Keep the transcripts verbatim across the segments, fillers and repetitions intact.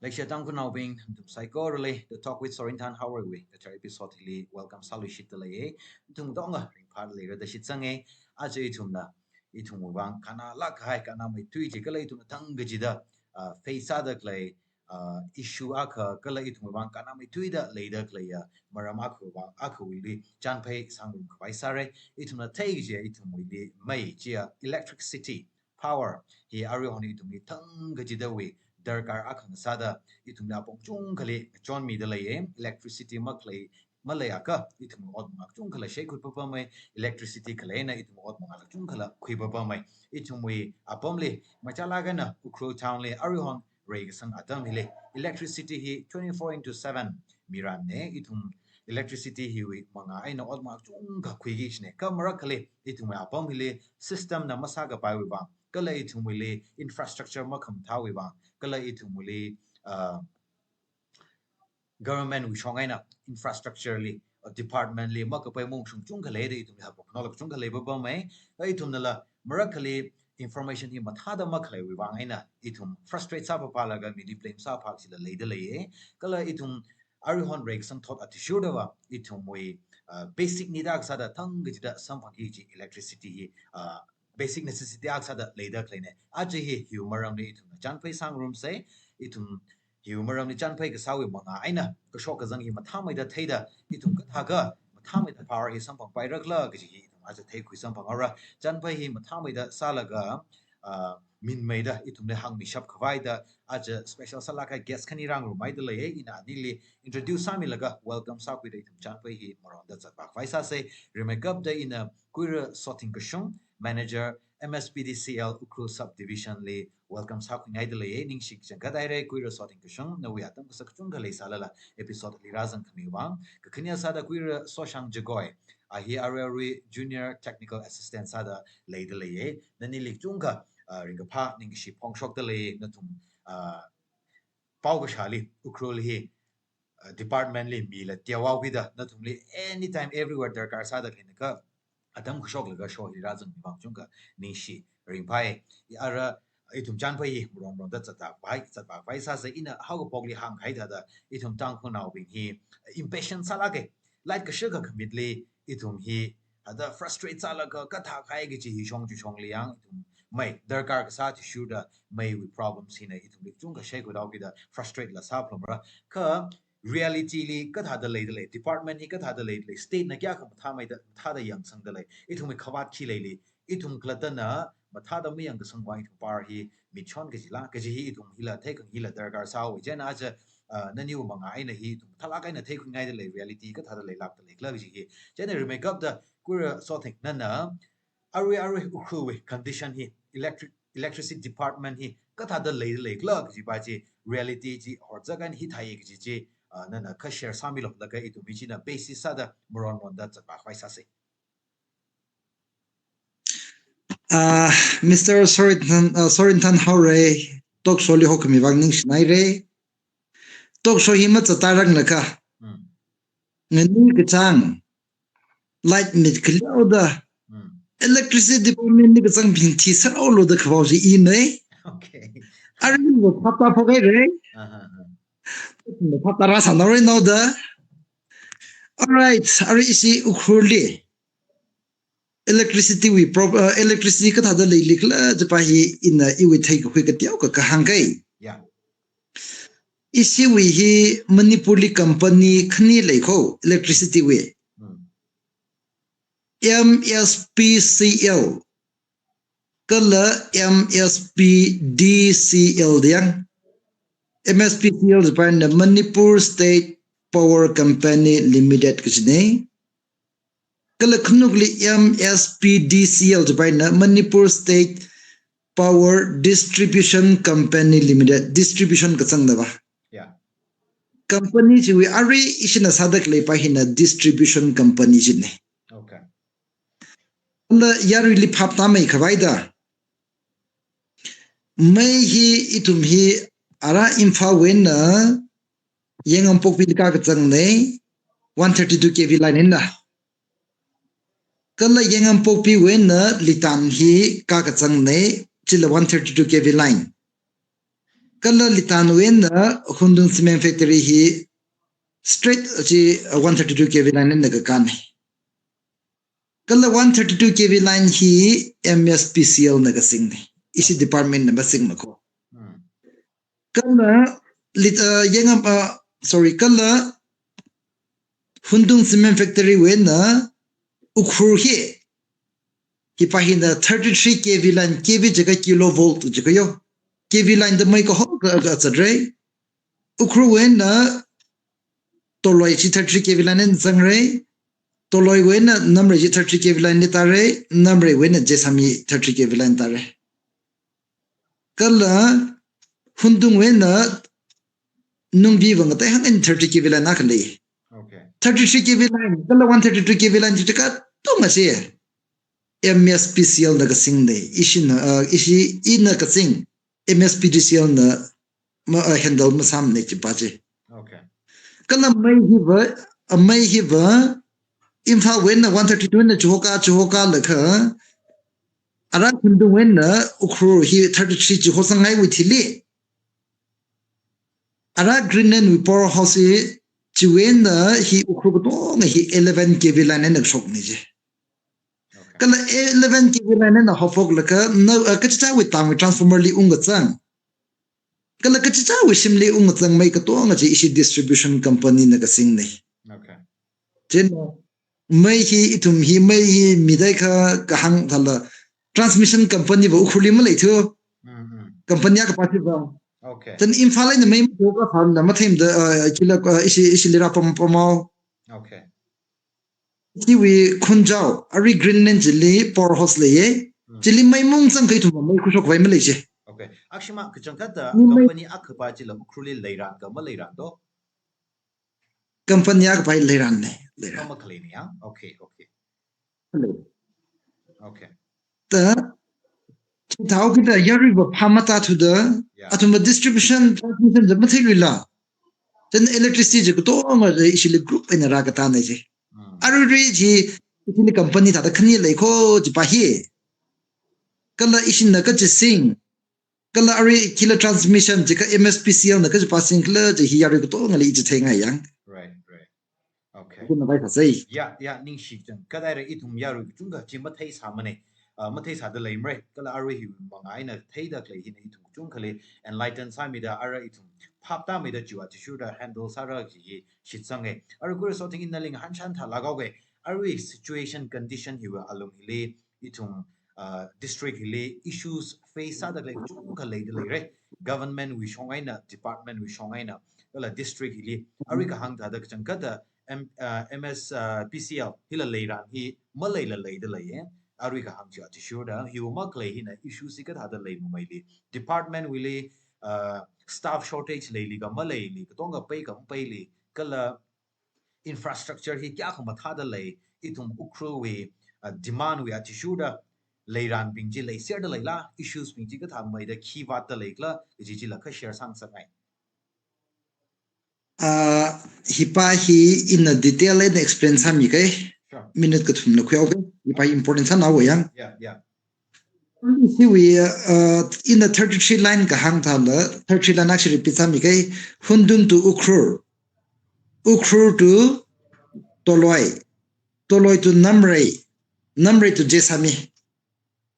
Leishiya Tangkhulnaobing, nathum saikorali, The Talk with Sorinthan Haorei wui kathar episode hili welcome sāluishitda leiye. Nathum katonga ringphāda leira da shitsanga. Aja ithumna, ithumwui vang kannalāk kahai, kannāmeithui chi kala ithumna thang kachida, ah, face sāda khalei, ah, issue akha kala ithumwui vang kannāmeithuida leida khaleiya maram akha vang, akhawuili chānphai sāngarum khavai sāra. Ithumna theiki kaji ithumwuili mei chiya electricity, power hi aruihon ithumli thang kachidawui darkar akha ngasāda ithumli apong kachungkhali ngachonmida leiye. Electricity makhalei, maleiakha ithumwui ot mangā kachungkhala shaikhut papamei, electricity khaleina ithumwui ot mangāla kachungkhala khui papamei. Ithumwui apamli, machālāk eina Ukhrul town li aruihon reikasang atam hili electricity hi twenty-four into seven mirānna. Ithum electricity hiwui mangā eina ot mangā kachungkha khuiki kajina. Kha marakhali ithumwui apam hili system na masākapaiwui vang, kala ithumwuili infrastructure makhamathāwui vang, kala ithumwuili, ah, government wui shong eina infrastructure li, uh, department li makapai maungshung kachungkha leida ithumli haophok khanao kachungkha lei papamei. Kha ithumnala marakhali information hi mathāda makhaleiwui vang eina ithum frustrate sāpapalaga mili blame sāpā kajila leida leiye. Kala ithum aruihon reikasang thot athishurdava ithumwui, uh, basic need akha sāda thang kachida samphangki kaji electricity hi, uh, basic necessity akha sāda leida khaleina. Aja hi hiwui maramli ithumna chānphai sāngarumsa. Ithum hiwui maramli chānphai kasāwui mangā eina kashok kazang hi mathāmeida theida, ithum kathākha mathāmeida power hi samphangpaira khala kaji hi ithum aja theikhui samphanghaora. Chānphai hi mathāmeida sālaga, ah, minmeida ithumli hāngmishap khavai da aja special sālāk kahai guest khani rāngarumhaida leiye. Ina anili introduce sāmilaga welcome sākhuida ithum chānphai hi maronda zatpā khavai sāsa. Rimeikapta ina Kuira Sothingkashung, Manager, M S P D C L Ukhrul Subdivision li welcome sākhuingaida leiye. Ningshi kachangkhat haira, Kuira Sothingkashung, nawui atam kasak kachungkha leisālala episode li rāzangkhamiwui vang. Kakhane sāda Kuira Soshang Jagoi, a hi arui arui Junior Technical Assistant sāda leida leiye. Nanili kachungkha, ah, ringkaphā ningkashi phongshokda lei. Nathum, ah, pao kashāli Ukhrul hi, uh, department li mila teohaokida, nathumli anytime, everywhere darkar sāda khaleina kha atam kashoklaga show hi rāzangmi vang kachungkha ningshi ringphāi. I ara ithum chānphai hi maron maronda zatpā khavai, zatpā khavai sāsa. Ina haokaphokli hāngkahai thāda ithum Tangkhulnaobing hi impatient sālāka. Light kashikha khamitli ithum hi hithāda frustrate sālaga kathā kahai kaji hi shong chi shongli yang ithum mei darkar kasā athishurda meiwui problems hina ithumli kachungkha shaikhut haokida frustrate la sāphalungra. Kha reality li kathāda leida lei, department hi kathāda leida lei, state na kayākha mathāmeida, mathāda yangsangda lei, ithumwui khavāt khi leili, ithum khalattana mathāda mayangkasang vang ithum power hi michon kajila, kaji hi ithum hila theikhangai hila darkar sāhaowa. Chieina aja, ah, naniwui mangā eina hi ithum mathālāk eina theikhuingaida lei, reality kathāda leilākda lei khala kaji hi. Chieina rimeikapta Kuira Sothing, nana arui arui Ukhrulwui condition hi, electric, electricity department hi kathāda leida lei khala kajipa chi, reality chi horzak eina hithāya kaji chi, ah, nana kha share sāmilu, laga ithum hi china basis sāda maron maronda zatpā khavai sāsa. Ah, Mister Sorinthan, ah, Sorinthan Haorei, talk show li hokhami vang ningshinaira. Talk show hi mazatranglaga, hmm, ngani kachāng light mit khaleoda, hmm, electricity department li kachāngbing thiserhaolu da khavao chi ina. Okay. Arui va phaptāphok haira. Aha, aha. Phaptā rāsānaora naoda. All right, arui ishi Ukhrulli electricity wui prob-, uh, electricity kathāda leili khala jipa hi ina iwui theikakhui kateokha kahāngkai. Yeah. Ishiwui hi Manipur li company khani leiko, electricity wui. Hmm. M S P C L kala M S P D C L da yang. M S P C L jipa hina Manipur State Power Company Limited kajina. Kala khanukli M S P D C L jipa hina Manipur State Power Distribution Company Limited, distribution kazangda va. Yeah. Company chiwui arui ishina sāda khaleipa hina distribution company china. Okay. Anda yaruili phaptāmei khavai da. Mei hi ithum hi ara Imphal wui eina Yaingangpokpili kakazangna, one thirty-two K V line eina. Kala Yaingangpokpi wui eina Litan hi kakazangna, chila one thirty-two K V line. Kala Litanwui eina Hundung Cement Factory hi straight chi, uh, one thirty-two K V line eina kakāna. Kala one thirty-two K V line hi M S P C L na kasingna. Ishi department na masingmako. Hmm. Kala Lit-, uh, Yangam, uh, sorry, kala Hundung Cement Factory wui eina Ukhrul hi, hipa hina thirty-three K V line, K V jiakha kilovolt jiakha yo. K V line da mei kaho ka, ka zatra. Ukhrulwui eina Toloi chi thirty-three K V line eina zangra. Toloiwui eina Namrei chi thirty-three K V line eina tāra. Namreiwui eina Jessami thirty-three K V line tāra. Kala Hundungwui eina Nungbi vang tai hang eina thirty K V line akha lei. Okay. Thirty-three K V line, kala one thirty-two K V line chi katonga chi M S P C L na kasingna, ishina, uh, ishi ina kasing, M S P D C L na ma, uh, handle masāmana chipa chi. Okay. Kala mei hiva, uh, mei hiva, Imphalwui eina one thirty-two na chihoka, chihokalakha, ara Hundungwui eina Ukhrul hi thirty-three chihosangaiwui thili. Ara Greenland wui powerhouse hi chiwui eina hi Ukhrul katonga hi eleven K V line eina shokna chi. Okay. Kala eleven K V line eina haophoklaga na, uh, kachichāwui tangwui transformer li ungkazang. Kala kachichāwui shimli ungkazang mei katonga chi ishi distribution company na kasingna. Okay. Chieina mei hi ithum hi mei hi midai kha kahāng thāla transmission company va Ukhrulli maleithu. Mm, mm. Company akha pāsi va. Okay. Chieina Imphal eina mei matoka phāna matheimada, uh, kila, uh, ishi, ishili rāpam pamao. Okay. Chiwui Khunjao, arui Greenland chili powerhouse leiya. Hmm. Chili mei mungzangkha ithum mei khuishok vai malei chi. Okay. Akshima kachangkhatta ni mei company akhapa chila Ukhrulli leiran ka maleiran do? Company akhapa leiranna, leiran. Kama khaleina ya? Okay, okay. Khale. Okay. Ta, chithāhaokida yaruiva phā matāthuda, yeah, athumva distribution, transmission za matheiluila. Chieina electricity chi katonga chi ishili group eina rākatāna chi. Mm. Aruirui chi, ishili company thāda khani leiko chipa hi. Kala ishina kachising. Kala arui kila transmission jiakha M S P C L na kachipa singkhala chi hi yarui katongali ichitheingai yang. Right, right. Okay. Kuna vai kasai. Ya, ya, ningshi chang. Kadaira ithum yarui kachungkha chi matheisāmana. Uh, matheisāda leimara. Kala arui hi manga eina theida khalei hina ithum kachungkhali enlighten sāmida ara ithum phaptāmida chiwui athishurda handle sāra chi hi shitsanga. Arui kura soting ina ling hanshan thālākhaoga. Arui situation condition hiwui alung hili ithum, uh, district hili issues face sāda khalei kachungkha leida leira. Government wui shong eina, department wui shong eina, kala district hili, arui kahāng thāda kachangkhatta M-, uh, M S, uh, P C L hila leiran hi maleila leida leiya. Arui kahāng chi athishurda, hiwui makhalei hina issues hi kathāda lei mameili. Department wuili, uh, staff shortage leili ka maleili, katonga pei ka mapeili, kala infrastructure hi kayākha mathāda lei, ithum Ukhrulwui, uh, demand wui athishurda leiranbing chi leiserda leila, issues bing chi kathāmeida khi vātda leikhala, kaji chila kha share sāngasakngai. Ah, hipa hi ina detail eina explain sāmiga. Sure. Minute kathumla khuihaoga. Hipa important sānao yang. Yeah, yeah. Hiwui, uh, ina thirty-three line kahāng thāla, thirty-three line actually repeat sāmiga, Hundung to Ukhrul, Ukhrul to Toloi, Toloi to Namrei, Namrei to Jessami.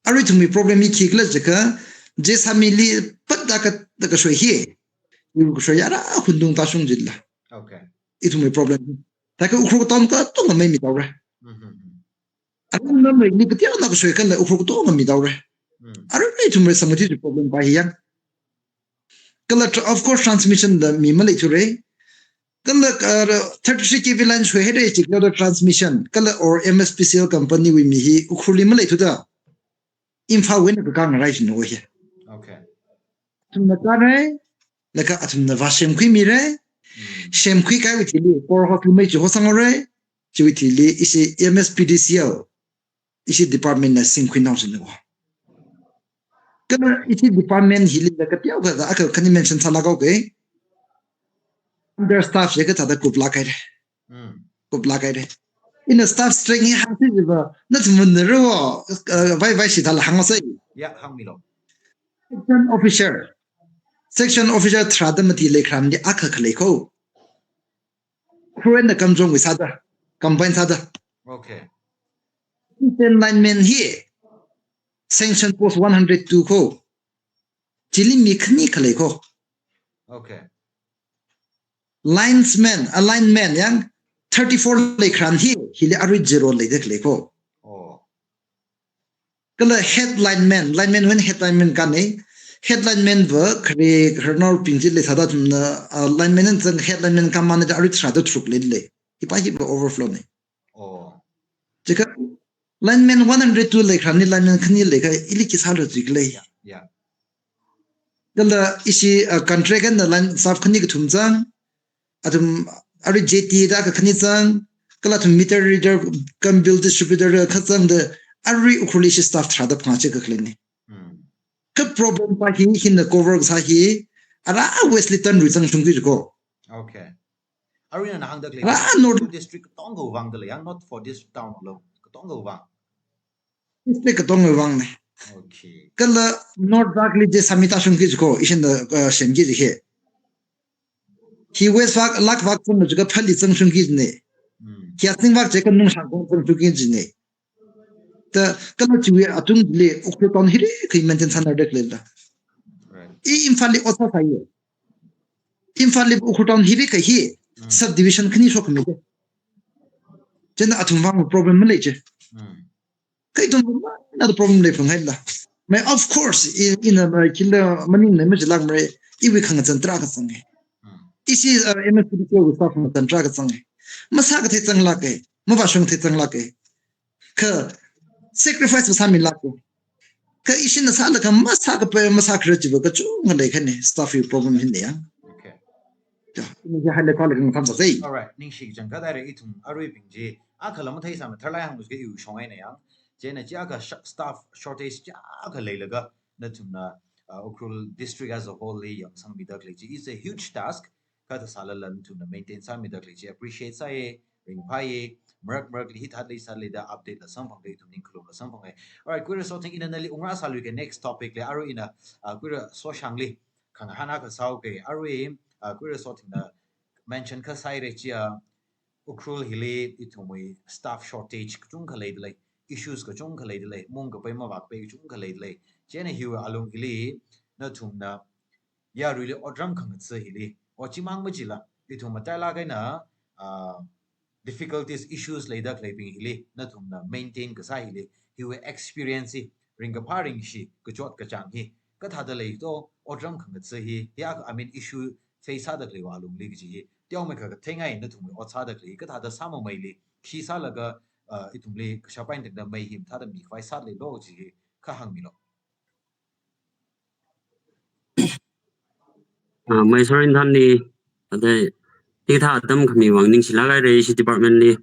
Arui ithumwui problem hi khikhala jiakha, Jessamili pat da ka, da kashoi hi. Yu kashoi ara Hundung tāshung jila. Okay. Ithumwui problem. Thākha Ukhrul katonga katonga mei mithaora. Mm-hmm. Arui Namreili kateonao kashoi kala Ukhrul katonga mithaora. Mm. Arui ithumwui samudi problem pa hi yang. Kala tra-, of course, transmission da mi maleithura. Kala, uh, thirty-three K V line shoihaira jiakha transmission, kala or M S P C L company wui mi hi Ukhrulli maleithuda. Imphalwui eina kakā ngarai sino hi. Okay. Athumna kāra, laga athumna vāsemkhuimira. Mm. Semkhuikahaiwui thili, powerhouse li mei chihosangra. Chiwui thili, ishi M S P D C L, ishi department na singkhuinao sino. Kala ishi department hili laga teokha da akha khani mention sālākhaoga. Understaff jiakha thāda kuplāk haira. Mm. Kuplāk haira. Ina staff strength hi hāngsi jiva, nathumna ro, uh, vai vai shithāla hāngsai. Ya, hāngmilu. Section officer. Section officer tharāda mati leikharān di akha khalei ko. Karen da Kamjong wui sāda, combine sāda. Okay. Ten lineman hi sanction post one hundred two ko. Chili mi khani khalei ko. Okay. Linesman, a lineman yang thirty-four leikharān hi, hili arui zero leida khalei ko. Oh. Kala head lineman, lineman wui head lineman kani, head lineman va khare kharnao ping chi leisāda athumna, uh, lineman na zang head lineman kamana da arui tharāda tharuk leilei. Hipa hiva overflow ni. Oh. Chikha lineman one hundred two leikharān ni lineman khani leikha ili khi sālu jikhalei. Yeah. Kala ishi, uh, contract na line staff khani kathum zang, athum arui J T da akha khani zang, kala athum meter reader, cum bill distributor akha zang da arui Ukhrulli ishi staff tharāda phangā chi kakhalei ni. Hmm. Kha problem pa hi, hina cover kasā hi, ara West li tanrui zangshungki ko. Okay. Arui ina hāngda khalei Ara North district katonga vang da lei, yang not for this town alone. Katonga vang. District katonga vang ni. Okay. Kala North vak li je sāmi tāshungki ko, ishina, uh, semki he. Hi West vak, lak vak zanglu jikha phali zangshungki ni. Hmm. Hi Asing vak je kanung shang zangshungki ni. Ta kala chiwui atungli Ukhrul town hiri khi maintain sānada khalei la. Right. I Imphal li ot sāsai. Imphal li Ukhrul town hiri kha hi Hmm. subdivision khani shokmi de. Chieina athum vang problem malei je. Hmm. Kha ithum na problem lei phung haila. Mai of course, i, ina mai kila maning na mai jilak mai, iwui khangazan tarākha zanga. Hmm. Ishi, uh, M S P D C wui staff khangazan tarākha zanga. Masākathei zanglāka, mavāshungthei zanglāka. Kha sacrifice masāmilāka. Kha ishina sālaga masākapai, masākharar chiva kachungkha leikhane, staff wui problem hina yang. Okay. Ya, ina ya hale kala kang tham sa sei. Alright, ningshi chang kha dai re ithum aruibing chi. Akhala matheisāmana tharlai hānglu jikha iwui shong eina yang. Chieina chi akha sh-, staff shortage chi akha leilaga nathumna, uh, Ukhrul district as a whole li yangsangmida khalei chi. It's a huge task. Kha thāsālala nathumna maintain sāmida khalei chi appreciate sāya, ringphāya, marak marakli hithāda leisālala da update la samphanga, ithum ningkhalum la samphanga. Alright, Kuira Sothing, ina nali ungrāsāluiga next topic li, arui ina, uh, Kuira Soshang li khangahān akha sāuga, arui, uh, Kuira Sothing na mention kha sāhaira chiya, Ukhrul hili ithumwui staff shortage kachungkha leida lei, issues kachungkha leida lei, mungkapai mavākapai kachungkha leida lei. Chieina hiwui alung hili nathumna yaruili otram khangatha hili, o chimang machila, ithum matailāk eina, ah, difficulties, issues leida khaleibing hili, nathumna maintain kasā hili, hiwui experience hi, ringkaphā ringshi, kachot kachāng hi, kathāda lei to, otram khangatha hi, hi akha, I mean, issue face sāda khaleiwui alungli kaji hi, teomeikha katheingai nathumwui ot sāda khalei, kathāda sāmameili, khi sālaga, uh, ithumli kashap eina tangda mei hi mathāda mikhavai sāda leilo kaji hi, kha hāngmilu. Ah, mai sorin thanli, ada, hikathā atam khami vang ningshilāk haira ishi department li.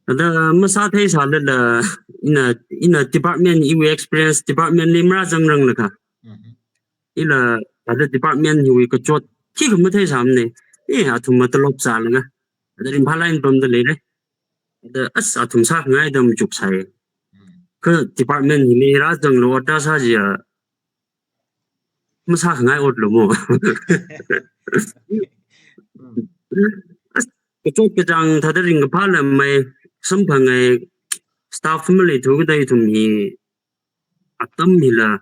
Ada, masātheisālala, ina, ina department, iwui experience department li marāzangranglaga. Mhm. Ila, ada department hiwui kachot, khikha matheisāmana. Eh, athum matalop sālaga. Ada ringphālāk eina pamda leira. Ada, as, athum sākhangai da machuksai. Mm. Kha department hili rāzanglu ot sā jiakha, masākhangai otlu mo. Mm. As, kachot kachāng thāda ringkaphāla mei, samphangai, staff maleithu kida ithum hi, atam hila,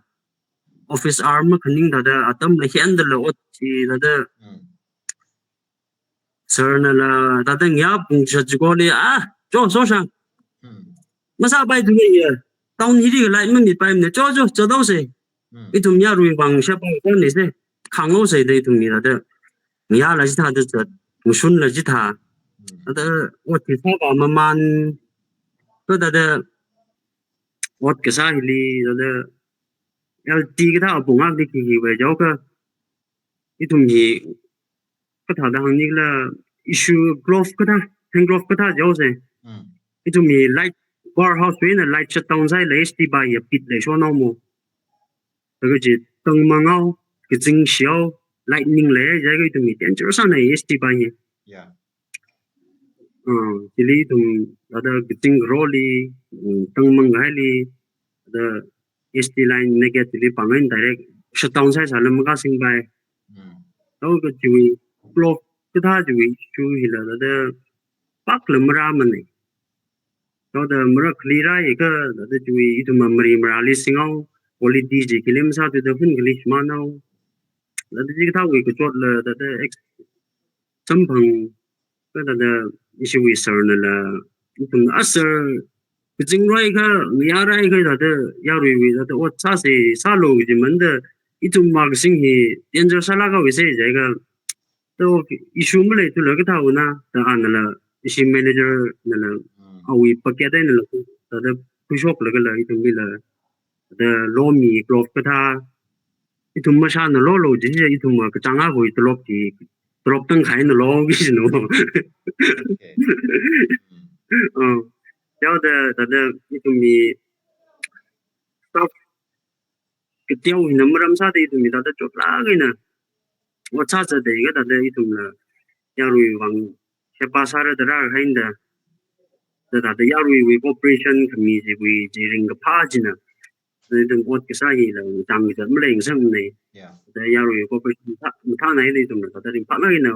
office hour makhaning thāda, atamla hi andala ot chi thāda, Mm. sir nala, thāda ngayā pung shat chikoli, ah, cho, Soshang. Mm. Masāpaithu ya. Town hili khalei mamipaimana, cho, cho, cho dao se. Mm. Ithum yarui vang shapa koni se. Khangao se da ithum mi thāda. Ngayāla chithāda chat, ngashunla chithā. Mm. Thāda, ot chi sāpa maman. Kha thāda, ot kasā hili, thāda, L T kathā apong akha li khi hi wei jaoka. Ithum hi, kathāda hāngni khala, issue glove kathā, hand glove kathā jao se. Mm. Ithum hi light, power house wui eina light shutdown sālala H T bar hi apit leishonao mo. Thākha chi tangmang hao, kazing shihao, lightning lei, jiakha ithum hi dangerous sāna H T bar hi. Yeah. Ah, chili ithum, thāda kazing roli, mm, tangmang haili, thāda H T line negative li pāng eina direct shutdown sāsāla makasingpai. Mm. Tao kachiwui, block kathā chiwui issue hila thāda pakla marāmanei. Tao thāda marak khali rāi ka thāda chiwui ithum mari marāli singao, quality chi kilim sāthuda hun khali shimānao. Thāda chikathāwui kachotla thāda ex-, samphang ka thāda ishiwui sir nala, ithum a sir, kazingroi ka, ngayā rāi ka thāda yaruiwui thāda ot sāsei, sālu jimānda, ithum makasing hi danger sālākhaowa sāi jiakha, tao issue maleithula kathāwui na, thāda anala, ishi manager nala, Mm. awui packet einala, thāda khuishoklaga la, ithumlila, thāda lomi, block kathā, ithum mashānalo lo, jiakha ithum kachāng akhawui tolop chi, tolop tangkhai nalo, kajino. Okay. Mm. Uh, yaoda, thāda ithumwui staff kateo hina maram sāda ithumwui thāda chotlāk eina ot sāzatda ka thāda ithumla yaruiwui vang sheba sāra da rāhaida. Thāda thāda yaruiwui cooperation khami chiwui chi ringkaphā china. Thāda ithum ot kasā hila chang kida maleng samnei. Yeah. Thāda yaruiwui cooperation mathā, mathānai da ithumla thāda ringphālāk eina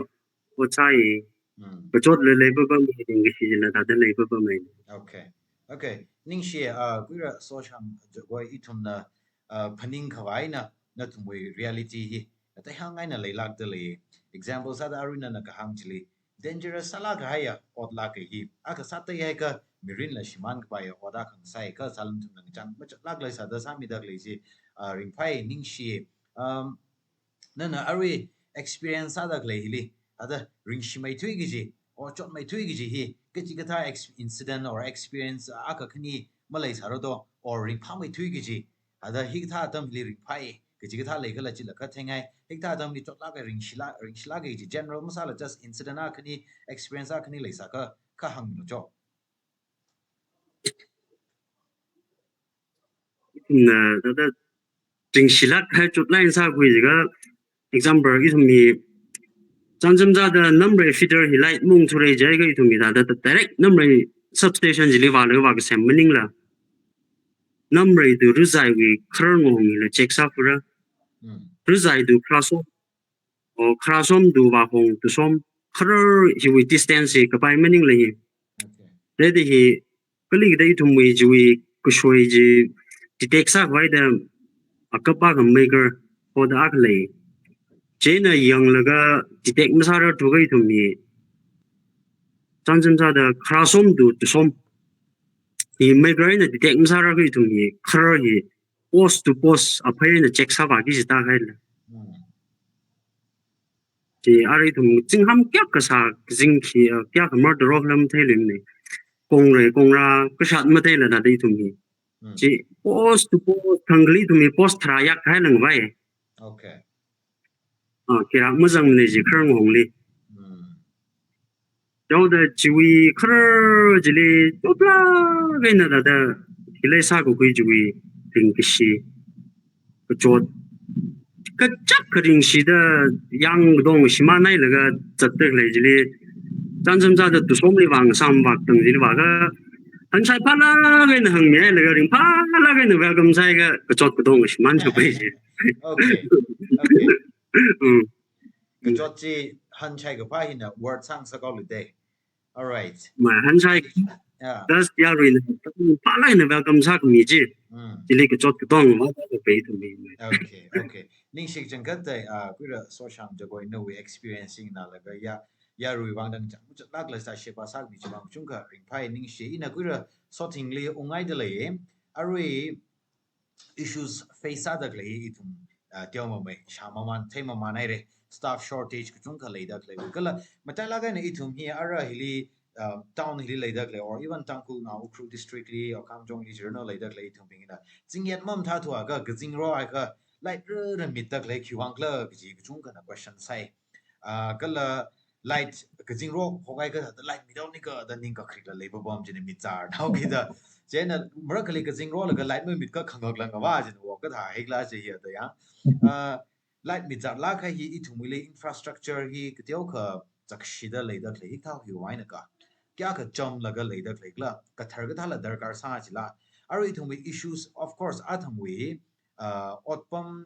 ot sāi. Mm. Kachotla leipapamei, ringkashi chila thāda leipapamei. Okay. Okay. Ningshi, ah, Kuira Soshang Jagoi ithumna, ah, phaningkhavai eina, nathumwui reality hi, athei hāngngaina leilākda lei. Example sāda arui nana kahāng chili, dangerous sālākhaiya otlāk kahai hi, akha sātei haikha mirinla shimānkapaiya ot akha ngasai ka salam thumna ngachang machotlāk lei sāda sāmida lei chi, ah, ringphāi. Ningshi, um, nana arui experience sāda khalei hili, thāda ringshimeithui kaji, or chotmeithui kaji hi, kachikathā ex-, incident or experience akha khani maleisāra do, or ringphāmeithui kaji, thāda hikathā atamli ringphāi, kachikathā leikhala chila kha theingai, hikathā atamli chotlāk eina ringshilā, ringshilāk kaji general masāla just incident akha khani, experience akha khani leisākha, kha hāngmilu cho. Na, thāda ringshilāk kahai chotlāk eina sākhui jiakha, example, ithumwui Chānjam sāda Namrei feeder hi light maungthura jiakha ithumwui thāda direct Namrei substation chili vālaga vākasem maningla, Namrei to Ruzaiwui kharar ngahong hila check sāphura. Mm. Ruzai to Kharasom, o Kharasom to Vahong Tusom, kharar hiwui distance hi kapai maningla hi. Okay. Thāda hi, kali kathāda ithumwui chiwui kashoi chi detect sākhavai da akapa ka maker hoda akha lei. Chieina yanglaga detect masārarthukha ithumwui Chānjam sāda Kharasom to Tusom hi maker eina detect masārarkha ithumwui kharar hi post to post aphei eina check sāvāki jida khaila. Hmm. Chi arui ithum zingham kayākha sā, zing khi, ah, kayākha murder of lam theiluimana. Kongrei kongra kashat matheila thāda ithum hi. Hmm. Chi post to post, thangkhali ithumwui post tharā yak hailangvai. Okay. Ah, kira mazangmana chi kharar ngahongli. Hmm. Yaoda chiwui kharar chili chotlāk eina thāda hi leisākakhui chiwui ringkashi, kachot, kachak karingshida yang katong shimānhailaga zatda khalei chili, Chānjam sāda Tusomli vāngasam vātang chili vākha, hanshai phālāk eina hāngmihailaga ringphālāk eina welcome sāhaiakha kachot katong shimānkapai chi. Okay. Okay. Mm. Kachot chi hanshai kaphā hina word sāngasakhaolu da. All right. Ma, hanshai. Yeah. Thus yaruina phālāk eina welcome sākhami chi. Mm. Chili kachot katong vākapai ithumwui. Okay, okay. Ningshi kachangkhat da, ah, Kuira Soshang Jagoi nawui experience nganālaga ya, yaruiwui vang dang chang, chotlākla sā sheba sākhami chivang kachungkha ringphāi. Ningshi, ina Kuira Sothingli unghaida lei. Arui issues face sāda khalei ithum, ah, teomamei, shāmaman, theimamānhaira, staff shortage kachungkha leida khalei. Kala matailāk eina ithum hi ara hili, ah, town hili leida khalei, or even Tangkhulnao Ukhrul district li, or Kamjongli, Jirano leida khalei ithumbingna zingyat mamathāthuakha, kazingroakha, light rara mitda khalei khiwuivangkhala kaji kachungkhana question sāi. Ah, kala light kazingro phokhaikha thāda light mithaonikha da ningkakharikla leipapam china mizārnao kida. Chieina marakhali kazingrolaga light mamitkha khangaklang kava china wo kathā hikla chi hi da yang. Ah, light mizārlākkahai hi ithumwuili infrastructure hi kateokha zakshida leida khalei hikathā hiwui einaka. Kayākha chamlaga leida khaleikhala, kathar kathāla darkar sā chila. Arui ithumwui issues, of course, athumwui, ah, otpam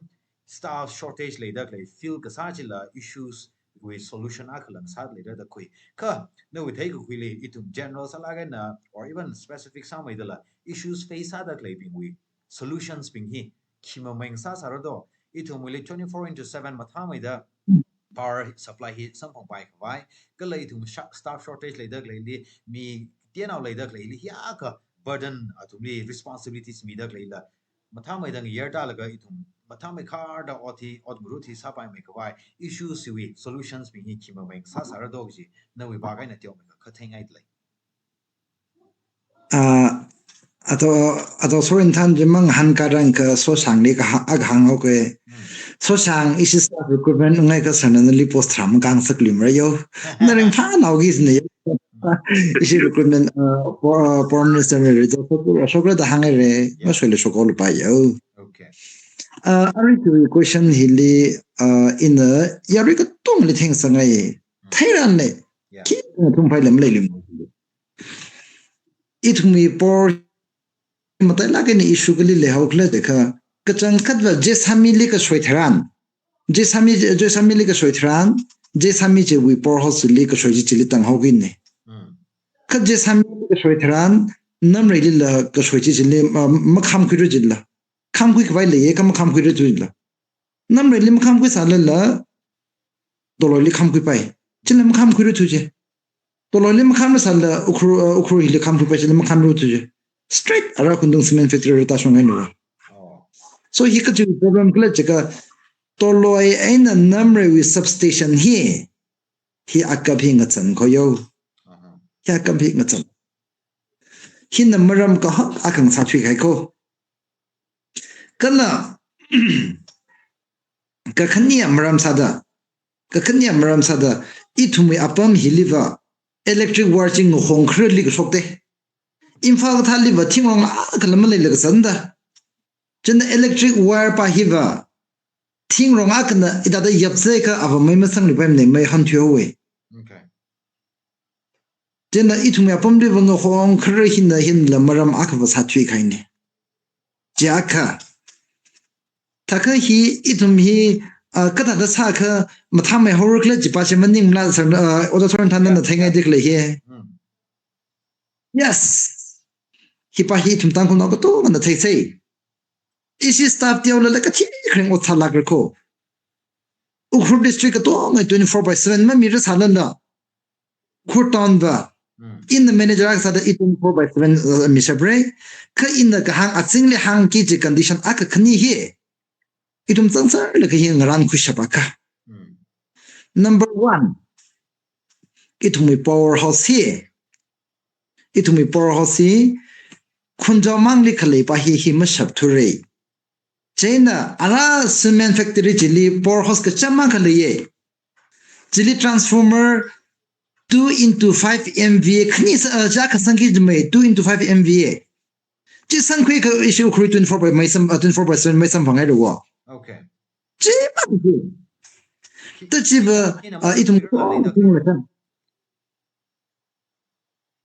staff shortage leida khalei field kasā chila issues wui solution akhala ngasā leida da khui. Kha nawui theikakhuili ithum general sālāk eina or even specific sāmeida la issues face sāda khaleibingwui solutions bing hi khi mameng sāsāra do. Ithumwuili twenty-four into seven mathāmeida power supply hi samphangpai khavai, kala ithum sha-, staff shortage leida khaleili, mi tienao leida khaleili hiyākha burden athumli responsibilities mida khaleila mathāmeida ngayar tālaga ithum mathāmei kharda ot hi, ot ngarut hi sāpaimei khavai issues hiwui solutions bing hi khi mameng sāsāra do kaji nawui vak eina teomeikha kha theingaida lei. Ah, ato, ato sorin than jimang han karang ka Soshangli ka ha-, aga hāng okay. Hmm. Soshang ishi staff recruitment ngai ka sana nali post tharam kang saklim ra yo. Naring pha nao gis ne yo. Ishi recruitment, uh, for, uh, foreign minister re, re, so, so, so, da hāng re, yeah, ma shoi le shokol pa yo. Okay. Uh, ari tu question hili, uh, ina, yari ka tung li theng sangai. Hmm. Thairan le. Yeah. Ki, tung phai lam le lim. Ithumwui power matailāk eina issue kali leihao khala de kha, kachangkhatva Jessami li kashoi tharan, Jessami, Jessami li kashoi tharan, Jessami chiwui power house li kashoi chi chili tanghaokine. Mm. Kha Jessami li kashoi tharan, Namreili la kashoi chi chili, ah, makhamkhuira chila. Khamkhui khavai leiya, kha makhamkhuira chila. Namreili makhamkhui sālala, Toloi li khamkhuipai. Chila makhamkhuira thuche. Toloi li makhamra sāla Ukhrul, uh, Ukhrul hili khamkhuipai chila makhamra thuche. Straight ara Khundung cement factory ra tāshong hainu. Oh. So hi kachi problem khala chikha Toloi eina Namreiwui substation hi, hi akap hi ngachang kho yo. Uh-huh. Hi akap hi ngachang. Hina maram kahak akha ngasāthui kahai kho. Kala, kakhane maram sāda, kakhane maram sāda, ithumwui apam hiliva electric wire chi ngahong kharali kashokte. Imphal kathāliva thingrong akhala maleila kasānda. China electric wire pa hiva thingrong akhana ithāda yapse kha ava mei masangli paimane, mei hanthuihaowe. Okay. China ithumwui apamliva ngahong khara hina hinla maram akhava sāthui kahaine. Chi akha. Thakha hi ithum hi, ah, kathāda sākha mathāmei haora khala chipa chi maningla sir, ah, Oja Sorin thanna, yeah, theingai, yeah, dikle hi. Mm. Yes. Hipa hi ithum Tangkhulnao katongana theisei. Ishi staff teolala kathi kharing ot sālākra kho. Ukhrul district katonga twenty-four by seven mamira sālala. Ukhrul town va. Mm. Ina manager akha sāda i twenty-four by seven, uh, mishapra. Kha ina kahāng azingli hāngki chi condition akha khani hi. Ithum zangsar laga hi ngarānkhuishap akha. Mm. Number one, ithumwui power house hi. Ithumwui power house hi Khunjao mangli khaleipa hi hi mashapthura. China ara cement factory chili power house kachām akha leiya. Chili transformer two into five M V A khani sa, uh, ja kasangki jimei two into five M V A. Chi sangkhui kha ishi Ukhrul twenty-four by mei sam, uh, twenty-four by seven mei samphang haira wo. Okay. Chi ma chi. Ta chiva, uh, ithum ko ithum le kan.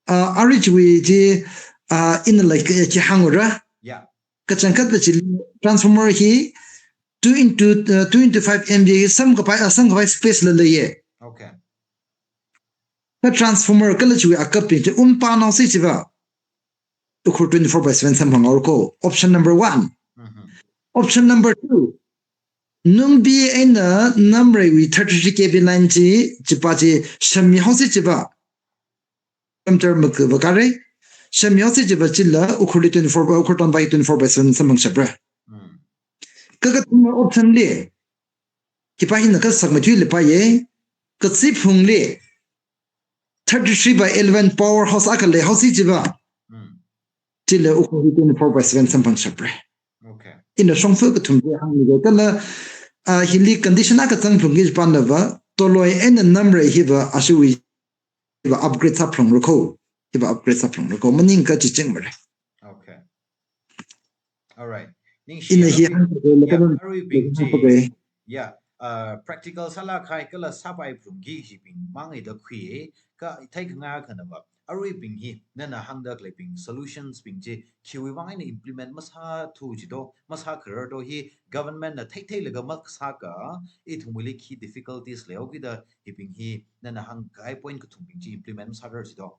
Ah, ari chiwui chi, ah, ina like, eh, chi hāngra. Yeah. Kachangkhat la chi transformer hi two into, uh, two into five M V A samkapai, ah, samkapai space la leiya. Okay. Kha transformer kala chiwui akap hi chi unpanao si chiva. Ukhrul twenty-four by seven samphang haora kho. Option number one. Mm-hmm. Option number two. Nungbi eina Namreiwui thirty-three K V line chi, chipa chi shami haosi chiva. Amtar mak va kare. Shami haosi chiva chila Ukhrulli twenty-four by, Ukhrul town va twenty-four by seven samphangshapra. Mm. Kakathuma option li. Hipa hina kasak mathuili paiya. Kachiphungli thirty-three by eleven power house akha lei haosi chiva. Mm. Chila Ukhrulli twenty-four by seven samphangshapra. Okay. Ina shongfa kathum chi hāngmiga kala, ah, hili condition akha zangphalungki chipanava, Toloi eina Namrei hiva ashiwui hiva upgrade sāphalungra kho. Hiva upgrade sāphalungra kho. Maningakha chi chingmara. Okay. All right. Ningshi, ina hi aruibing, hāngkhala, yeah, kala aruibing chi, hāngkhala. Yeah, uh, practical sālāk kahai kala sāpai phalungki jibing mang eina khui, kha theikhangai akhanava. aruibing hi, nana hāngda khaleibing solutions bing chi, khiwui vang eina implement masāthu jido, masākharar do hi, government na theitheilaga masāka, ithumwuili khi difficulties leihaokida, hibing hi, nana hāngkahai point kathumbing chi implement masākharar jido.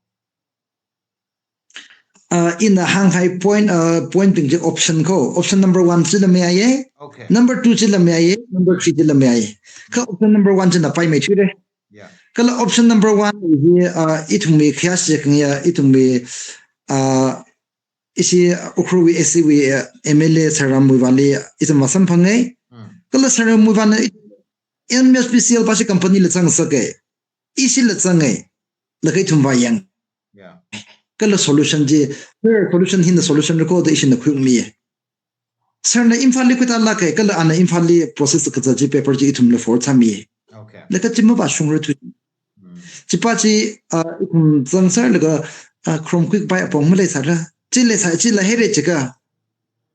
Uh, ina hānghai point, uh, point bing chi option ko. Option number one chila mayāye. Okay. Number two chila mayāye. Number three chila mayāye. Kha option number one china paimei thuire. Yeah. Kala option number one hi, uh, ithumwui khayā shekngiya, ithumwui, uh, ishi Ukhrulwui S C wui, uh, M L A Sir Ramwui vāli, ithum vāsamphanga. Mm. Kala Sir Ramwui vāna M S P C L pa chi company la zangsaka. Ishila zanga. Laga ithum vāyang. Yeah. Kala solution chi, sir, solution hina solution record ishina khuiungmi. Sir na Imphal li khuitā lāka, kala ana Imphal li process kazat chi paper chi ithumla forward sāmi. Okay. Laga chi mavāshungra thu. Mm. Chipa chi, ah, ithum zang sir laga, ah, Chrome Quick bai apong maleisāra. Chi leisā, chi leihaira chiakha.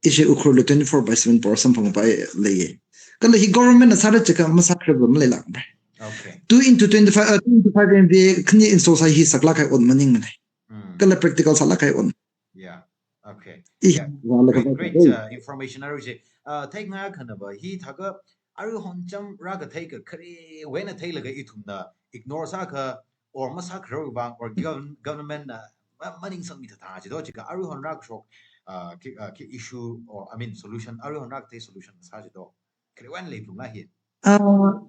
Ishi Ukhrulli twenty-four by seven power samphangpai leiya. Kala hi government na sāra chiakha masākhararva maleilākmara. Okay. Two into twenty-five, uh, two into five M V A khani install sāi hi saklāk kahai ot maningmana. Mm. Kala practical sālāk kahai ot. Yeah. Okay. I Yeah. vāla Great, kavai great, kavai. uh, information arui chi. Uh, theikhangai khanava hithākha aruihon cham rākathei kakhare wena theilaga ithumna ignore sākha or masākharar vang or govern-, government na ma-, maningsangmi thāthā jido chiakha aruihon rākashok, uh, khi, uh, khi issue or, I mean, solution, aruihon rākathei solution sā jido. Khare wena leiphalungra hi. Ah,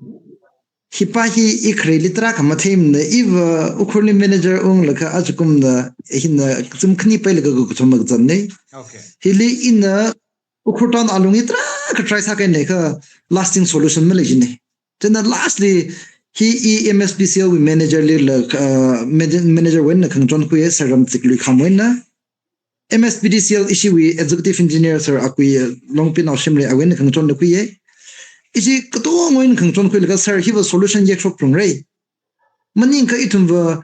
hipa hi i khareli tarākha matheimana, iva Ukhrulli manager unglaga ajakumna hina kachum khani pailaga kakathum makazanna. Okay. Hili ina Ukhrul town alungli tarākha try sākahaina kha lasting solution malei jina. China lastly hi i M S P C L wui manager lila, uh, manager, manager wui eina khangachon khuiya Sir Ramziklui Kham wui eina. M S P D C L ishiwui executive engineer Sir Akui, uh, Longpinao Shimray awui eina khangachon khuiya. Ishi katongawui eina khangachon khuilaga sir hiva solution yekshok phungra. Maningakha ithumva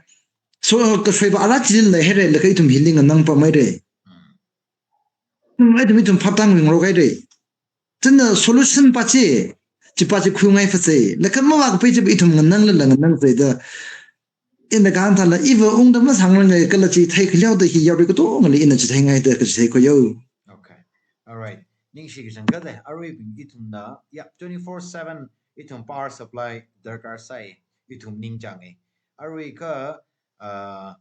so, uh, kasoiva ara chili leihaira laga ithum hili nganangpameira. Hmm, ithum, ithum phaptāngrok haira. China solution pa chi, chipa chi khuingai phāsai. Laga mavākapai chiva ithum ngananglala nganangzai da. Ina kahāng thāla, iva ungda masāngranga kala chithei khaleoda hi yarui katongali ina chitheingaida kachithei khoyo. Okay. All right. Ningshi kachangkhat da, aruibing ithumna, ya, twenty-four seven ithum power supply darkar sai, ithum ningchānga. Arui kha, uh,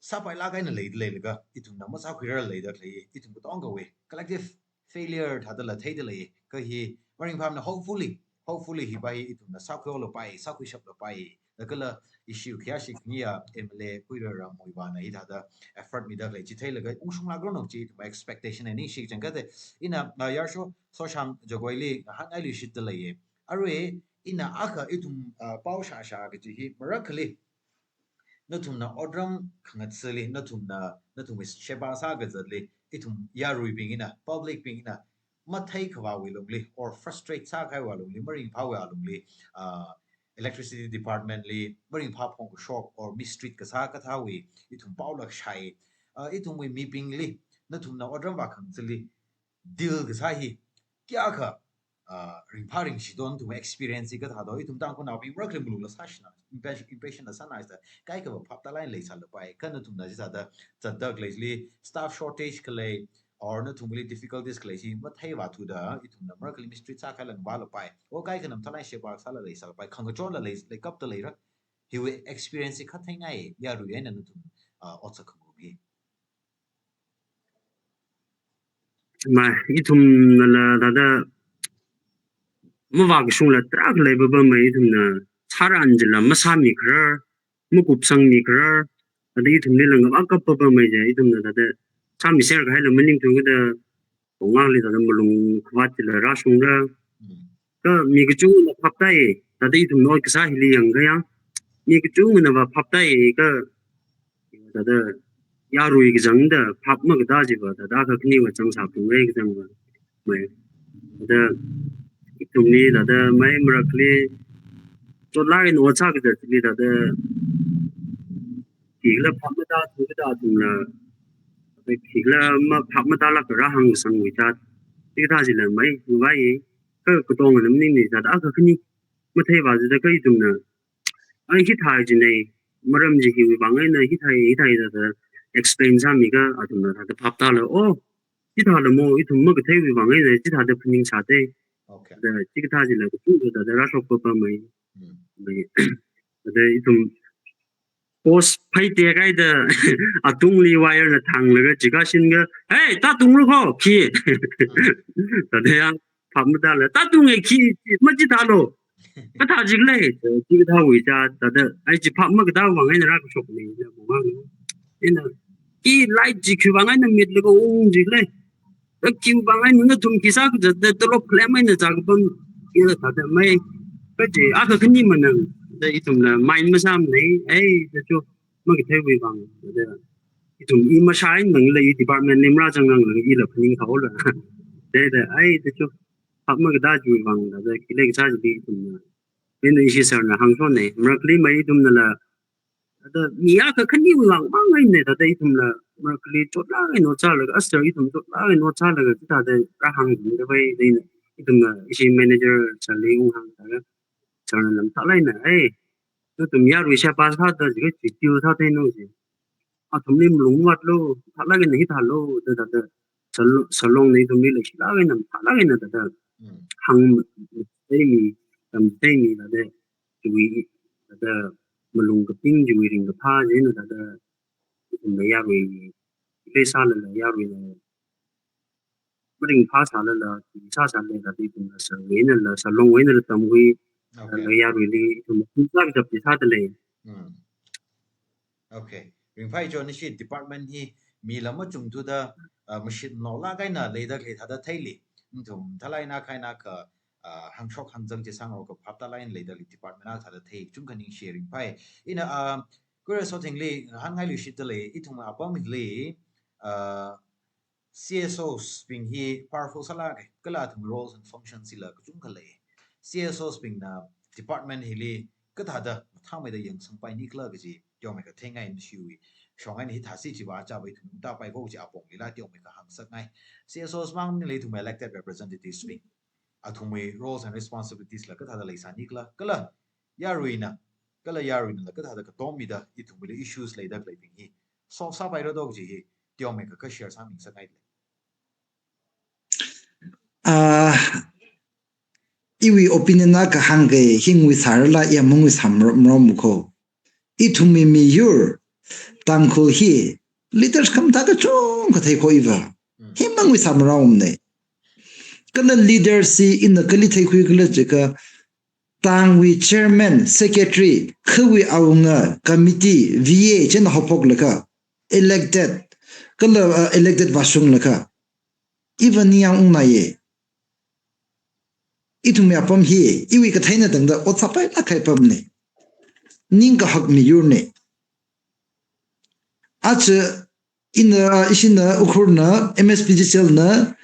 sāpailāk eina leida leilaga, ithumna masākhuirar leida lei, ithum katongawui collective failure thādala theida lei, kha hi maringphāmana hopefully, hopefully hipa hi ithumna sākhuilapai, sākhuishaplapai, da kala issue khayā shekngiya M L A Kuirar Ramwui vāna hithāda effort mida lei chi theilaga, ungshunglākra no chi ithum expectation na ningshi kachangkhat da, ina, uh, Yarsho Soshang Jagoili hāngngailui shitda leiya. Arui, ina akha ithum, uh, pao shāshā kaji hi, marakhali, nathumna otram khangathāli, nathumna, nathumwui sheba sākazatli, ithum yaruibing eina, public bing eina, matheikhavāwui lungli, or frustrate sākahaiwui lungli, maringphāwui lungli, uh, electricity department li, maringphā phongkashok, or mistreat kasā kathāwui, ithum paolāk shai, uh, ithumwui mibingli, nathumna otram vākhangathāli, deal kasā hi, kayākha, ah, ringphā ringshi don ithum experience hi kathādo, ithum Tangkhulnaobing marakhali malungla sāshina, impression, impression la sāna sāda, kaikhava phaptālāk eina leisālapai, kha nathumna chithāda, zatda khaleili, staff shortage khalei, or nathumli difficulties khalei chi, matheivāthuda, ithumna marakhali mistreat sākahai langvālapai, o kaikhana mathālāk eina sheba sāla leisālapai, khangachonla lei, leikapda leira, hiwui experience hi khatheingai, yarui eina nathum, ah, otsak khangarum hi. Ma, ithumnala thāda mavākashungla tarākha leipapamei, ithumna sāran jila masāmikharar, makupsangmikharar, thāda ithumlila ngavākapapamei je, ithumna thāda sāmiser kahaila maningthu kida, tongngakli thāda malung khavāt chila rāshungra. Mm. Kha mi kachungana phaptāi, thāda ithumna ot kasā hili yangkha yang, mi kachunganava phaptāi, kha thāda yarui kachangda phap makatā chiva, thāda akha khaniva chang sāphungra kachangva. Mai. Thāda ithumli thāda mai marakhali, chotlāk eina ot sākazatli thāda, khikhala phap matāthu kida athumla, khikhala ma phap matālākra hāngsangwui thāda, hikathā chila mai, ngavai, kha katongana maningmana thāda, akha khani, matheivā chida kha ithumna, ai hithā jinei, maram chi hiwui vang eina hithai hithai thāda explain sāmiakha athumna thāda phap tālaga, oh, chithāla mo, ithum makatheiwui vang eina chithāda phaningsāda. Okay. Thāda chikathā chila kachungkha thāda rāshok papamei. Mm. Mai, thāda ithum post phai tekhaida atungli wire na thanglaga chikashinga, "Hey, tātunglu kho, khi." Thāda yang phap matāla, "Tātunge khi, machithālu. Kathā jikle." Chikathāwui chā, thāda, ai chi phap makatā vang eina rākashokna, ina mungāng. Ina, khi light chi khiwui vang eina mitlaga ung jikle. Khi vang eina nathum khi sākazatda tolop claim eina zākapam ila thāda mai. Kachi akha khani manang da ithumla mind masāmana, ai, da cho, makatheiwui vang da. Ithum i mashai nangla i department lim rāzang nangla ila phaninghaola. Da da, ai, da cho, phap makatā chiwui vang da, da khi leikasā chili ithumna. Ina ishi sir na hāngshonna, marakli mai ithumnala thāda mi akha khaniwui vang mang eina thāda ithumla marakli chotlāk eina ot sālaga, a sir ithum chotlāk eina ot sālaga, chithāda rāhāngda vai, da ina ithumna ishi manager sir li unghāng thāda, sir na lamthālāk eina, "Ei, nathum yarui sheba sāda jikha chi deal sātheina ji. Athumli malung vatlu, thālāk eina hithālu," da thāda, sir lo-, sir longna ithumli leishilāk eina, thālāk eina thāda, Mm. hāng, theimi, tamtheimi thāda, chiwui, thāda malung kaping chiwui ringkaphā china thāda, ithumla yarui, leisālala yaruila maringphā sālala, sāsālala, ithumla sir wui einala, sir long wui einala tamkhui, Okay. la yaruili, ithum phungzak japti sādalei. Mm. Okay. Ringphai cho, nashi department hi mila machungthuda, ah, mashit manaolāk eina leida khalei thāda theili. Nathum thālāk eina kha eina kha, ah, hāngshok hāngzang chi sāngarok kaphap thālāk eina leida khalei department akha thāda thei, chungkha ningshi ringphai. Ina, ah, Kura Sothingli hāngngai luishitdalei, ithum apamli, ah, C S Os bing hi powerful sālāka, kala athum roles and functions hila kachungkha lei. C S Os bingna department hili kathāda mathāmeida yangsangpai nikhala kaji teomeikha theingai, nashiwui shong eina hithāsi chiva chāva ithum tāpai kho chi aponglila teomeikha hāngsakngai. C S Os mangli ithum elected representatives bing, athumwui roles and responsibilities la kathāda leisā nikhala, kala yaruina, kala yaruinala kathāda katom mida ithumwuili issues leida khaleibing hi solve sāpaira do kaji hi teomeikha kha share sāmingasakngai. Ah, iwui opinion akha hāngkahai hi nguisārala i mangui sāmro, mro mukho. Ithumwui miyur, Tangkhul hi, leaders khamathā kachungkha thei kho iva. Mm. Hi mangui sāmro mne. Kala leaders hi ina kali theikhuikhala jiakha, tangwui chairman, secretary, khawui awunga, committee, V A china haophoklaga, elected, kala, uh, elected vāshunglaga, iva ningyāng ungnaye. Ithumwui apam hi, iwui katheina tangda ot sāpailāk kahai apamne. Ningkahak miyurne. Aja ina, ishina, Ukhrulna, M S P G C L na,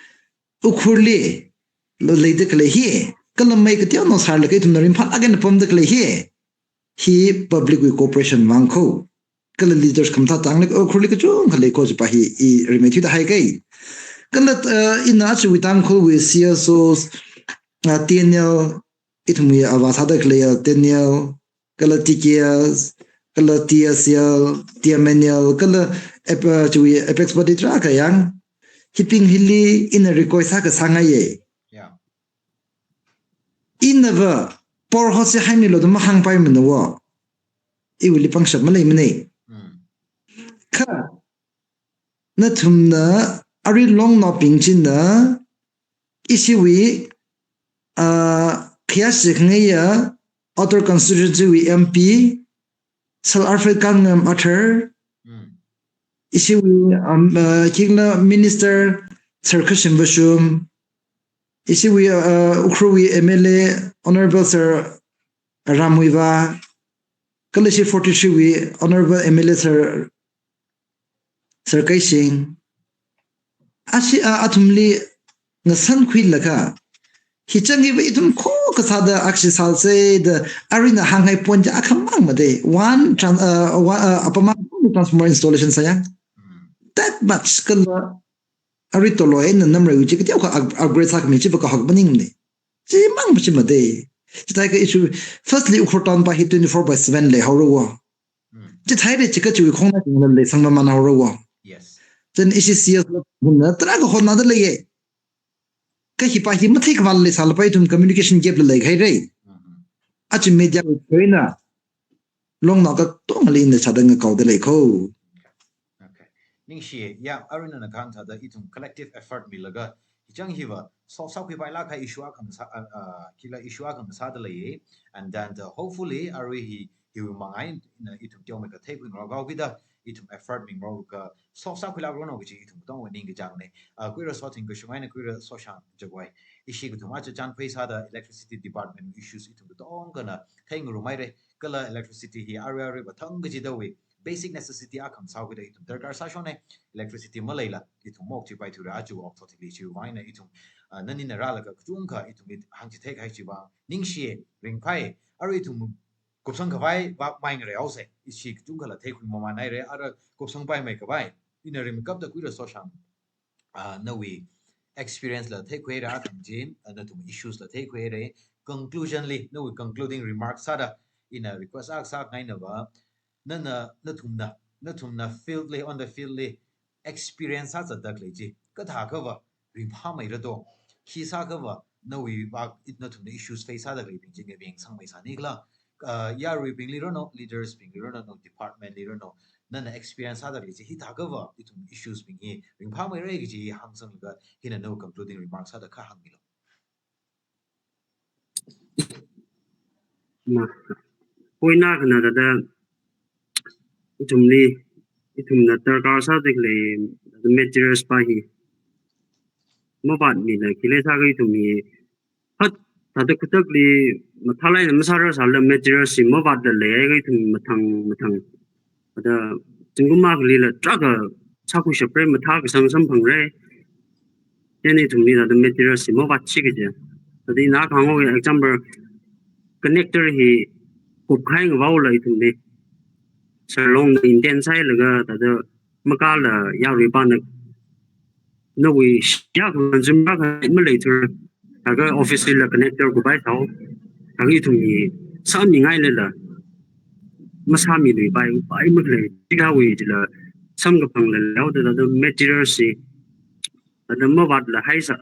Ukhrulli lo leida khalei hi, kala mai kateonao sārlaga ithumna ringphālāk eina pamda khalei hi, hi public wui cooperation vang kho. Kala leaders khamathā tangli, Ukhrulli kachungkha lei kho jipa hi i rimeithuida haikai. Kala, uh, ina aja wui Tangkhulwui C S Os, uh, T N L, ithumwui avā sāda khalei, uh, T N L, kala T K S, kala T S L, T M N L, kala ap-, uh, chiwui apex body tarākha yang, hibing hili ina request akha sāngaiye. Yeah. Inava, power house haimilu da mahāngpaimana wo. Iwuili pangshap maleimane. Mm. Kha, nathumna, arui longnaobing china, ishiwui, ah, khayāshi khangaiya, Outer Constituency wui M P, Sir Alfred Kanngam Arthur, Mm. ishiwui, um, uh, khikla Minister Sir Khashim Vashum, ishiwui, uh, Ukhrulwui M L A Honorable Sir Ram Muivah, kala ishi forty-three wui Honorable M L A Sir, Sir Keishing. Ashi, uh, athumli ngasankhuilaga, hichang hiva ithum kho kasāda akhashi sāsei da aruina hānghai point chi akhamang made. One tran-, uh, one, uh, apam akha transformer installation sāya. Mm. That much kala arui toloi eina namreiwui chi kateokha up-, upgrade sākhami chiva kahak maningmane. Chimang chi made. Chithākha issue, firstly, Ukhrul town pa hi twenty-four by seven leihaora wo. Mm. Chithāhaira chikha chiwui khongna chingla leisang mamānhaora wo. Yes. Chieina ishi C S la hina tarākha hotnada leiya. Kha hipa hi matheikhavāla leisālapai, ithum communication gap la leihairai. Mm-hmm. Aja media wui eina Longnao katongali ina chāda ngakaoda lei ko. Okay. Ningshi, ya, arui nana kahāng thāda ithum collective effort milaga, hichang hiva, solve sākhuipailāka issue akha ngasā, ah, ah, kila issue akha ngasāda lei, and then, uh, hopefully, arui hi, hiwui manga eina ithum teomeikha theikhuingarok haokida, ithum effort mingarokka, solve sākhuilākra no kaji ithum katonga ningkachāngna. Ah, Kuira Sothing kashung eina Kuira Soshang Jagoi. Ishi kathum aja chān phei sāda electricity department issues ithum katongana theingarumhaira. Kala electricity hi arui arui va thang kachidawui basic necessity akha ngasāhaokida ithum darkar sāshokna, electricity maleila ithum maokchipai thuira aja okathuili chiwui vang eina ithum, ah, nanina rālaga kachungkha ithumli hāngchithei kahai chiwui vang ningshi, ringphai, arui ithum kupsang khavai va mai ngarei haosa, ishi kachungkhala theikhui mamānhaira, ara kupsangpaimei khavai, ina ringkapta Kuira Soshang, ah, nawui experience la theikhuira khamjin, ah, nathum issues la theikhuira, conclusion li, nawui concluding remarks sāda, ina request akha sāngaina va, nana, nathumna, nathumna field li, on the field li, experience sāzatda khalei chi, kathākhava, ringphāmeira do, khi sākhava, nawui va, it nathumna issues face sāda khaleibing chi ngavengsangmei sāni khala, ah, yaruibingli rano, leaders bingli rano, no department li rano, nana experience sāda khalei chi hithākhava, ithum issues bing hi ringphāmeira kaji hāngsanglaga, hina no concluding remarks sāda kha hāngmilu. Ma, point akhana thāda, ithumli, ithumna darkar sāda khalei materials pa hi mavātmila, khi leisākha ithum hi, hat, thāda khutakli mathālāk eina masārasāla materials hi mavātla leihaiakha ithum mathang, mathang. Thāda zingkum akhalila tarākha sākhuishapra, mathā kasang samphangra. Chieina ithumli thāda materials hi mavātsi kaja. Thāda ina kahāng haowa example connector hi kupkahai ngavaola ithumli. Sir Longna intend sāhailaga thāda makāla yaruipana nawui shiya khanzumra kha maleithura. Thākha office lila connector kupai thao. Thākha ithum hi sāmingailala masāmiluipai, pai makhalei. Chikawui chila samkaphangla leoda thāda materials hi thāda mavātla haisā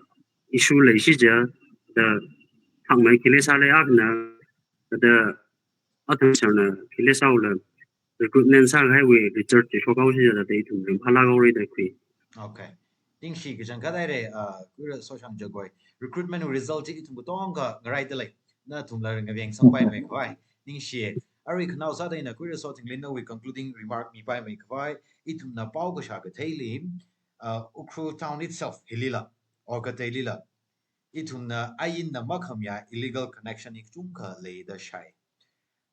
issue leishi ja, thāda hāngmei khi leisāla akhana, thāda athang sāna khi leisāhaola recruitment sākahaiwui Richard chi shokhaoshi ja thāda ithum ringphālāk haora da khui. Okay. Ningshi, kachangkhat haira, ah, Kuira Soshang Jagoi. Recruitment result chi ithum katonga ngaraida lei. Nathumla ngavengsangpaimei khavai. Ningshi, arui khanao sāda ina Kuira Sothingli nawui concluding remark mipaimei khavai, ithumna pao kashā katheili, ah, Ukhrul town itself hilila, or kateilila, ithumna ainna makhamayā illegal connection hi kachungkha leida shāi.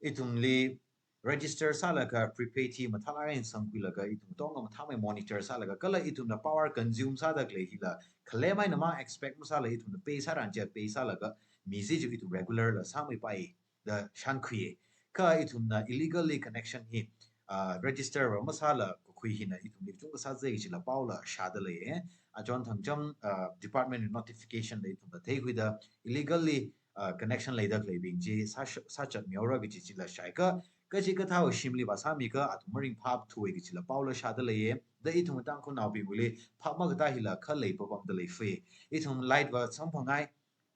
Ithumli register sālaga prepaid hi mathālāk eina sangkhuilaga ithum katonga mathāmei monitor sālaga, kala ithumna power consume sāda khalei hila khalem eina mang expect masāla ithumna pay sāran chi pay sālaga misi chi ithum regular la sāmeipai da shānkhuiya. Kha ithumna illegally connection hi, ah, register va masāla kakhui hina ithumli kachungkha sāzai kachila paola shāda leiya. Achon thangcham, ah, department notification la ithumla theikhuida illegally, ah, connection leida khaleibing chi sā, sāchatmihaora kaji chila shāi kha, kachikathāwui shimli va sāmikha athum maringphāthuwa kachila paola shāda leiya. Da ithum Tangkhulnaobingwuili phap makatā hila khalei papamda lei fei. Ithum light va samphangai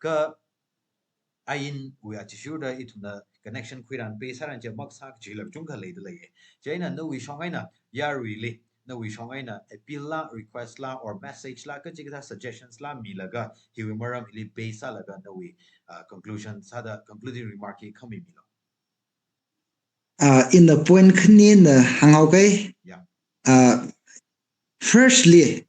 kha ainwui athishurda ithumna connection khuiran pay sāran chi makasā kachila kachungkha leida leiya. Chieina nawui shong eina yaruili, nawui shong eina appeal la, request la, or message la, kachikathā suggestions la milaga, hiwui maram hili base sālaga nawui, ah, conclusion sāda concluding remark hi khami milu. Ah, ina point khanina hānghaokai. Yeah. Ah, firstly,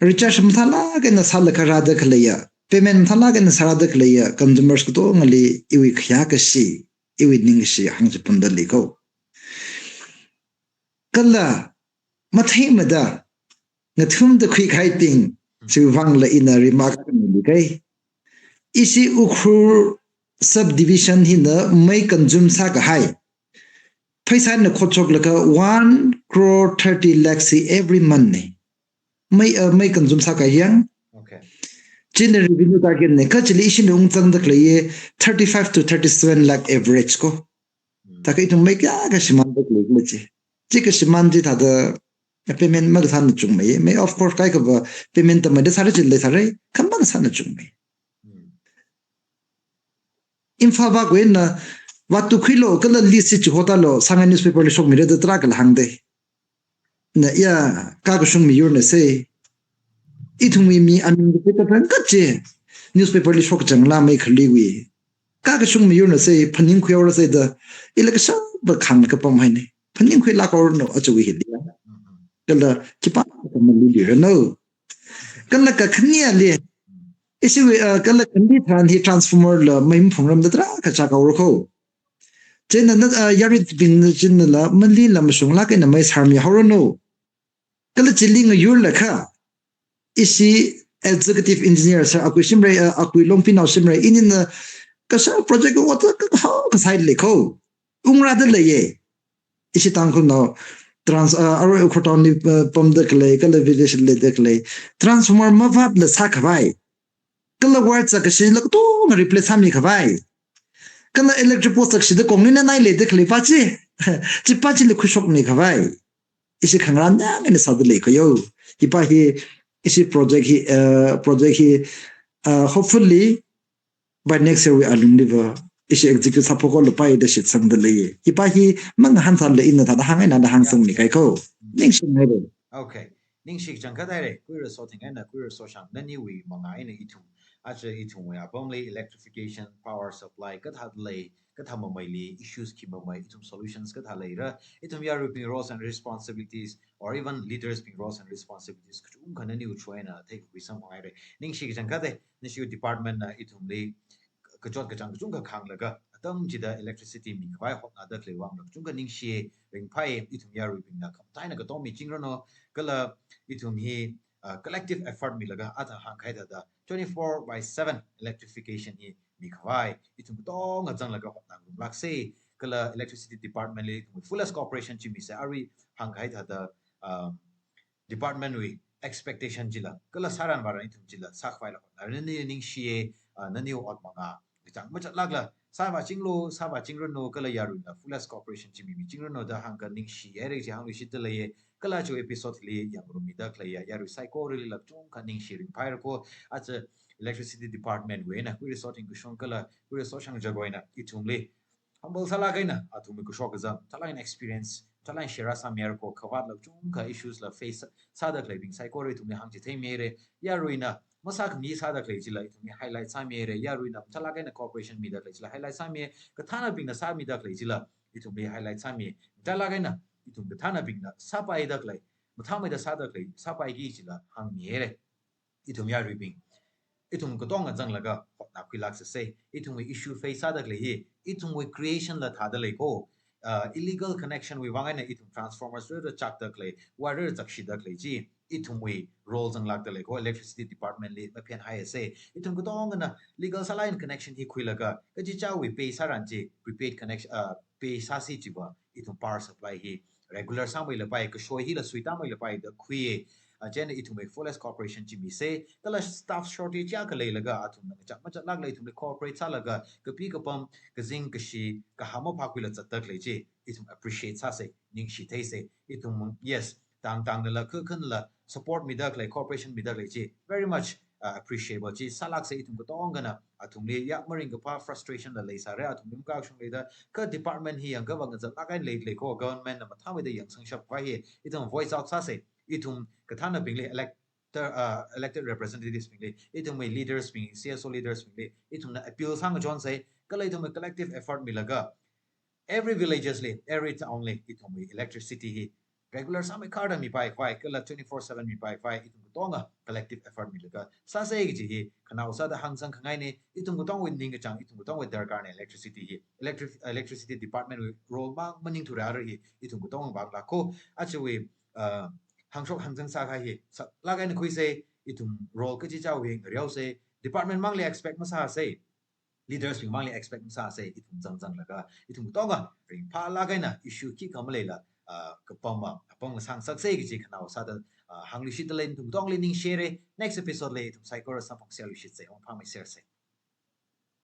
recharge mathālāk eina sālaga rāda khaleiya, payment mathālāk eina sārāda khaleiya consumers katongali iwui khayā kashi, iwui ningkashi hāngchipunda lei ko. Kala matheimada ngathumda khuikahaibing chiwui vangla ina remark akha mili kai. Ishi Ukhrul subdivision hina mei consume sākahai pheisāna khotshoklaga one crore thirty lakhs hi every month na. Mei, uh, mei consume sākahai yang. Okay. China revenue target na. Kha chili ishina ungzangda khaleiya thirty-five to thirty-seven lakh average ko. Mm. Thākha ithum mei kayākha shimānda khalei khala chi. Chi kashimān chi thāda payment makasāna chungmei. Mei of course kaikhava payment tamei da sāra chili sāra, kha makasāna chungmei. Imphal vāwui eina vātukhuilu kala list chi chihotalo, sāngai newspaper li shokmira da tarākhala hāngda. Na ya, kakashung miyurna sei. Ithumwui mi aming kaphā tangkhat chi newspaper li shokchangla mei khaliwui. Kakashung miyurna sei, phaningkhui haorasei da. Ila kashapa khangna kapam haina. Phaningkhuilāk haoranu aja wui hili. Kala khipākha maliliranu. Kala kakhaneli. Ishiwui, ah, kala khandi tharan hi transformer la mei maphungramda tarākha chāk haora kho. Chieina na, ah, yaruibing chinala malila mashunglāk eina mei sārmi haoranu. Kala chili ngayurlakha, ishi executive engineer sir Akui Shimray, ah, Akui Longpinao Shimray, inina kasā project ot kahaoka sāhailei kho. Ungrāda leiya. Ishi Tangkhulnao trans, ah, arui Ukhrul town li, ah, pamda khalei, kala village li leida khalei. Transformer mavātla sākhavai. Kala wire chākashila katonga replace sāmikhavai. Kala electric post chākashida kongli nanai leida khalei pa chi. Chi pa chili khuishokmikhavai. Ishi khangarān yang eina sāda lei kho yo. Hi pa hi, ishi project hi, uh, project hi, uh, hopefully by next year wui alungli va ishi execute sāphok haolapai da shitsangda lei. Hi pa hi mangahān sālala ina thāda hāngngai nada hāngsangmi kai kho. Ningshingai re. Okay. Ningshi kachangkhat haira, Kuira Sothing eina Kuira Soshang, naniwui mangā eina ithum, aja ithumwui apamli electrification, power supply, kathā lei, kathā mameili issues khi mamei, ithum solutions kathā leira, ithum yaruibing roles and responsibilities, or even leaders bing roles and responsibilities, kachungkha naniwui through eina theikhui samphang haira. Ningshi kachangkhat e, nashi department na ithumli kachot kachāng kachungkha khanglaga, atam chida electricity mikhavai hotnada khalei vangla kachungkha ningshi, ringphai, ithum yaruibingna khamataina katom michingranu, kala ithum hi, ah, collective effort milaga, athang hāngkahai thāda, twenty-four by seven electrification hi mikhavai, ithum katonga zanglaga hotnangarumlāksei, kala electricity department li ithum fullest cooperation chi misei, arui hāngkahai thāda, um, department wui expectation chila, kala sāran vāran ithum chila sākhavaila hotnarani, ningshiya, ah, naniwui ot mangā kachang machatlākla, sāvāchinglu, sāvāchingranu, kala yaruina fullest cooperation chi mimichingranu da hāngkha ningshi haira chi hāngluishitda leiya, kala chu episode li yangngarummida khaleiya yarui saikoralila kachungkha ningshi ringphai haira kho, aja electricity department wui eina, Kuira Sothing kashung kala Kuira Soshang jagwui eina, ithumli humble sālāk eina, athumwui kashok kazang, mathālāk eina experience, mathālāk eina share sāmi haira kho, khavātla kachungkha issues la face sāda khaleibing saikora ithumli hāngchitheimi haira, yaruina masākhami sāda khalei chila ithumli highlight sāmi haira, yaruina mathālāk eina cooperation mida khalei chila highlight sāmi, kathānabingna sāmida khalei chila ithumli highlight sāmi, mathālāk eina ithum kathānabingna sāpaida khalei, mathāmeida sāda khalei, sāpaiki chila hāngmi haira. Ithum yaruibing, ithum katonga zanglaga hotnakhuilāksei, ithumwui issue face sāda khalei hi, ithumwui creation la thāda lei kho, ah, illegal connection wui vang eina ithum transformers rāra chākda khalei, wire rāra chākshida khalei chi, ithumwui role zanglākda lei kho, electricity department li maphenhaisei, ithum katongana legal sālāk eina connection hi khuilaga, kachichāwui pay sāran chi, prepaid connection, ah, pay sāsi chiva, ithum power supply hi regular sāmeilapai, kashoi hila suitāmeilapai da khuiya. Ah, chieina ithumwui fullest cooperation chi misei, kala staff shortage kayākha leilaga, athumna ngachak machatlākla ithumli cooperate sālaga, kapi kapam, kazing kashi, kahā maphākhuila zatda khalei chi, ithum appreciate sāsei, ningshi theisei, ithum, yes, tangtangnala, khakhanla, support mida khalei, cooperation mida khalei chi, very much, uh, appreciable chi sālāksei, ithum katongana, athumli ya maringkaphā frustration la leisāra, athumli makashung leida, kha department hi yangkha vang zatlāk eina lei, lei kho, government na mathāmeida yangsangshap khavai hi, ithum voice out sāsei, ithum kathānabingli elector, uh, elected representatives bingli, ithumwui leaders bing, C S O leaders bingli, ithumna appeal sāngachonsei, kala ithumwui collective effort milaga, every villages li, every town li, ithumwui electricity hi regular sāmeikharda mipai khavai, kala twenty-four seven mipai khavai, ithum katonga collective effort milaga sāsei kaji hi khanao sāda hāngsang khangaina, ithum katongawui ningkachāng, ithum katongawui darkarna electricity hi, electric-, electricity department wui role mang maningthura arui hi, ithum katonga vang lākho, ajawui, uh, hāngshok hāngzang sākahai hi, saklāk eina khuisei, ithum role kachichāwui ngareosei, department mangli expect masāsei, leaders bing mangli expect masāsei, ithum zangzanglaga, ithum katonga ringphālāk eina issue khikha maleila, ah, kapam ma, apam ngasangsaksei kaji khanao sāda, ah, hāngluishitda lei, ithum katongli ningshi haira, next episode li ithum saikora samphangserluishitsei, mangphameisāsei.